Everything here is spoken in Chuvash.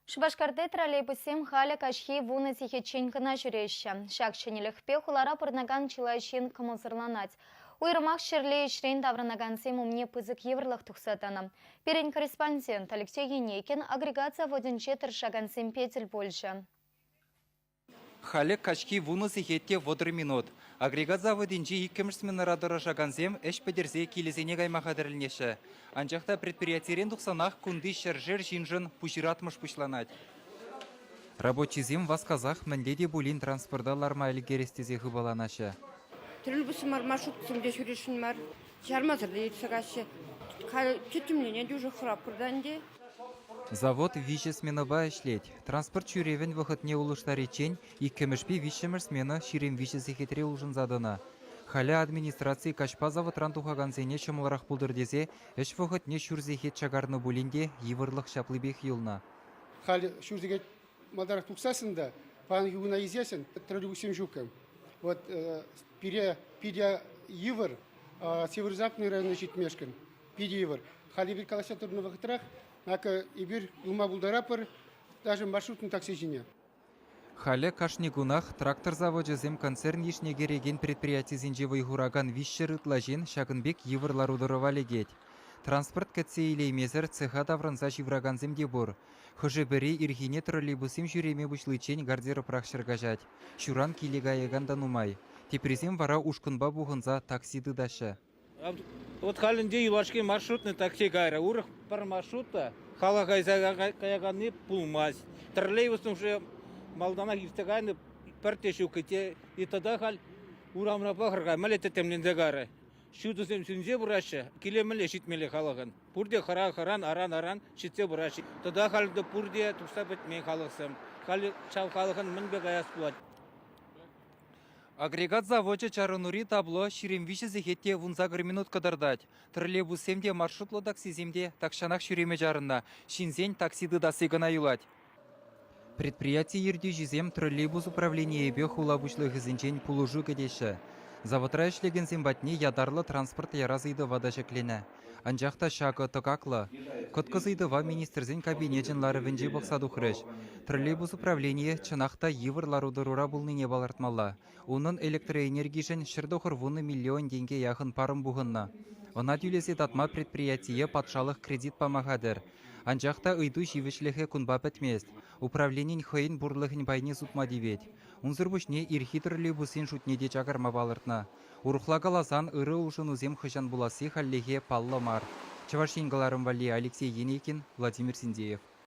Шупашкарти троллейбуссем халӗ каҫхи 10 сехетчен кӑна ҫӳреҫҫӗ. Ҫак ҫӗнӗлӗхпе хулара пурӑнакан чылай ҫын кӑмӑлсӑрланать. Уйрӑмах ҫӗрле ӗҫрен таврӑнакансем умне пысӑк йывӑрлӑх тухса тӑнӑ. Пирӗн корреспондент Алексей Енейкин агрегат заводӗнче тӑрӑшакансемпе тӗл пулчӗ. Халӗ каҫхи 10 сехет те 30 минут. Агрегат заводӗнчи иккӗмӗш сменӑра тӑрӑшакансем ӗҫ пӗтерсе килӗсене кайма хатӗрленеҫҫӗ. Анчах та предприятирен тухсанах кунти ҫӗршер ҫыншӑн пуҫыратмӑш пуҫланать. Рабочисем васкасах мӗнле те пулин транспорта ларма ӗлкӗрес тесе хыпаланаҫҫӗ. Троллейбус мар, маршрутсем те ҫӳресшӗн мар. Чармасӑр та иртсе каҫҫӗ. Халӗ тӗттӗмленет уже, хӑраппӑр та ӗнтӗ. Завод виҫӗ сменӑпа ӗҫлет. Транспорт ҫӳревӗн вӑхӑтне улӑштариччен иккӗмӗшпе виҫҫӗмӗш смена 23 сехетре улшӑнса тӑнӑ. Халӗ администраци каҫпа заводран тухакансене ҫӑмӑлрах пултӑр тесе ӗҫ вӑхӑтне ҫур сехет чакарнӑ пулин те йывӑрлӑх ҫаплипех юлнӑ. Халӗ ҫур сехет малтанах тухсассӑн та паянхи куна илсессӗн троллейбуссем ҫуккӑ. Вот пире питӗ йывӑр Северо-Западный района ҫитмешкӗн питӗ йывӑр. Халь эпир калаҫса тӑрнӑ вӑхӑтрах акӑ эпир юлма пултаратпӑр даже маршрутный такси ҫине. Халӗ кашни кунах трактор завочӗсем концерн йышне кӗрекен предприятисенче вӑй хуракан 300 ытла ҫын ҫакӑн пек йывӑр лару-тӑрӑва лекет. Транспорт кӗтсе илеймесӗр цеха таврӑнса ҫывракансем те пур. Хӑшӗ-пӗри ирхине троллейбуссем ҫӳреме пуҫличчен гардеробрах ҫӗр каҫать. Ҫуран киле каякан та нумай. Теприсем вара ушкӑнпа пухӑнса такси тытаҫҫӗ. Вот халь ӗнтӗ юлашки маршрутный такси кайрӗ. Урӑх пӗр маршрут та халӑх кайса каяканни пулмасть. Троллейбус уже малтанах иртсе кайнӑ пӗртте ҫук. И тата халь урамра пӑхӑр-ха, мӗнле тӗттӗмленсе кайрӗ. Ҫутӑсем сӳнсе пыраҫҫӗ, киле мӗнле ҫитмелле халӑхӑн? Пурте хӑра-хӑран, аран-аран ҫитсе пыраҫҫӗ. Тата халь те пурте тухса пӗтмен халӑхсем. Халь ҫав халӑхӑн мӗнпе каяс пулать? Агрегат завочӗ чарӑнури табло 23 сехет те 18 минут кӑтартать. Троллейбуссем те, маршрутлӑ таксисем те тахҫанах ҫӳреме чарӑннӑ. Ҫынсен такси тытасси кӑна юлать. Предприяти ертӳҫисем троллейбус управленийӗпе хула пуҫлӑхӗсенчен пулӑшу кӗтеҫҫӗ. Заводра ӗҫлекенсем патне ятарлӑ транспорт ярас ыйтӑва та ҫӗкленӗ. Анчах та ҫакӑ тӑкаклӑ. Кӑткӑс ыйтӑва Министрсен Кабинечӗн ларӑвӗнче пӑхса тухрӗҫ. Троллейбус управленийӗ чӑнах та йывӑр лару-тӑрура пулнине палӑртмалла. Унӑн электроэнергишӗн 190 миллион тенке яхӑн парӑм пухӑннӑ. Ӑна тӳлесе татма предприятие патшалӑх кредит пама хатӗр. Анчах та ыйту ҫивӗчлӗхӗ кунпа пӗтмест. Управленин хӑйӗн пурлӑхӗн пайне сутма тивет. Унсӑр пуҫне ирхи троллейбуссен шутне те чакарма палӑртнӑ. Урӑхла каласан, ырӑ улшӑнусем хӑҫан пуласси хальлӗхе паллӑ мар. Чӑваш Ен кӑларӑм валли Алексей Енейкин, Владимир Синдеев.